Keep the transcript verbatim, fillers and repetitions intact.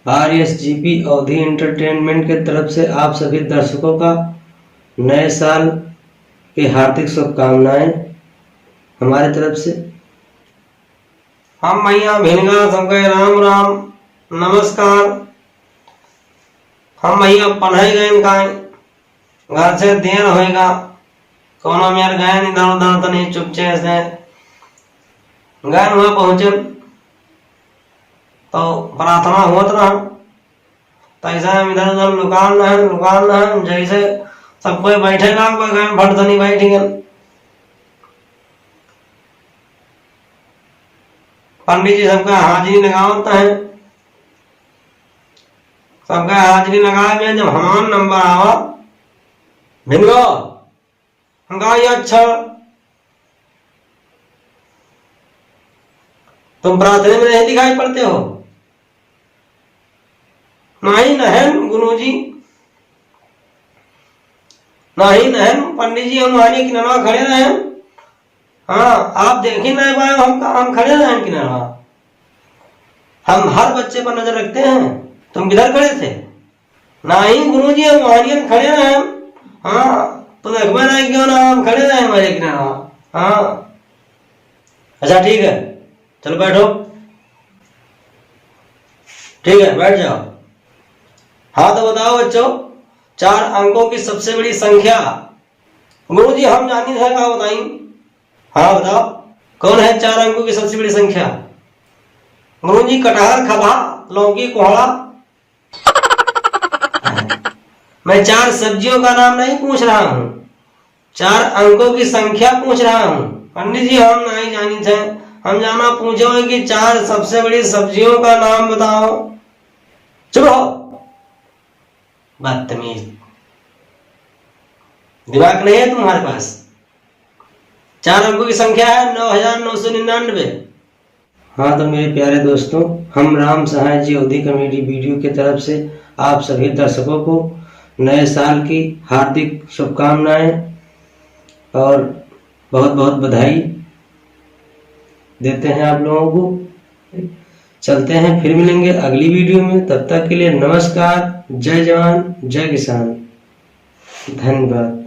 आर एस जी पी अवधी एंटरटेनमेंट के तरफ से आप सभी दर्शकों का नए साल के हार्दिक शुभकामनाएं हमारे तरफ से। हम भैया भिनगा सबके राम राम, नमस्कार। हम भैया पढ़ाई गए का घर से देर होएगा, कौनो मेर गए नहीं, इधर उधर तो नहीं, चुपचे से गए, वहाँ पहुँचन तो प्रार्थना होत रहा, तो ऐसे हम इधर उधर लुकान रहे, लुकान रहे, जैसे सब कोई बैठे लाग, गए फट दनी बैठ गए। पंडित जी सबका हाजिरी लगावत है, सबका हाजिरी लगाए में जब हमार नंबर आवा, भिनगा, हम कहा, "ये अच्छा, तुम प्रार्थना में नहीं दिखाई पड़ते हो?" "नहीं, नहीं गुरुजी, नहीं, नहीं पंडित जी, हम आने किनारा खड़े रहे।" "हाँ, आप देख ही नहीं पाए, हम, हम खड़े रहे किनारा, हम हर बच्चे पर नजर रखते हैं, तुम किधर खड़े थे?" "नहीं गुरुजी, हम वहानियन खड़े रहे।" "हाँ, तो देखबे नहीं क्यों ना, हम खड़े रहे हमारे किनारा।" "हाँ।" "अच्छा ठीक है, चलो बैठो।" "ठीक है, बैठ जाओ।" "हाँ तो बताओ बच्चों, चार अंकों की सबसे बड़ी संख्या?" "गुरुजी हम जानी है, का बताई?" "हाँ बताओ, कौन है चार अंकों की सबसे बड़ी संख्या?" "गुरुजी कटहर, खभा, लौकी, कोहड़ा।" "मैं चार सब्जियों का नाम नहीं पूछ रहा हूँ, चार अंकों की संख्या पूछ रहा हूँ।" "पंडित जी हम नहीं जानी थे, हम जाना पूछो है कि चार सबसे बड़ी सब्जियों का नाम बताओ।" "चुप रहो, बदतमीज, दिमाग नहीं है तुम्हारे पास। चार अंकों की संख्या है नौ हजार नौ सौ निन्यानवे।" हाँ तो मेरे प्यारे दोस्तों, हम राम सहाय जी अवधी कॉमेडी वीडियो की तरफ से आप सभी दर्शकों को नए साल की हार्दिक शुभकामनाएं और बहुत बहुत बधाई देते हैं आप लोगों को। चलते हैं, फिर मिलेंगे अगली वीडियो में। तब तक के लिए नमस्कार, जय जवान, जय किसान, धन्यवाद।